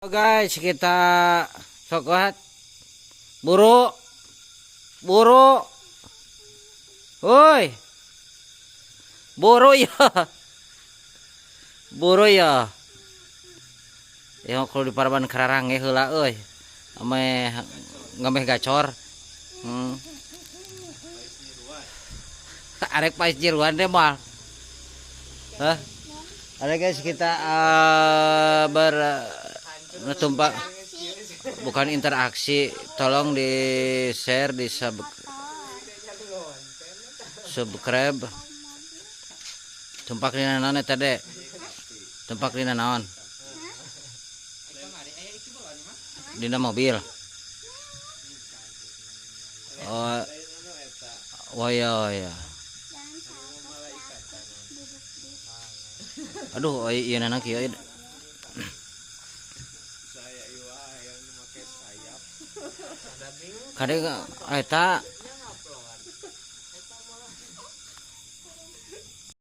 Guys, kita sokot buru buru, woi, buru ya, buru ya. Ya kalau di paraban kerarang ya heula euy, ameh ngameh gacor. Arek pais jiruan deh mal. Hah? Ada guys, kita ber tumpak, bukan interaksi. Tolong di share, di subscribe. Tumpak dina naon eta, Dek? Tumpak dina naon? Dina mobil. Oh, oh iya, oh iya. Aduh, oh iya, nana kieu. Saya iwa yang make sayap. Kade eta.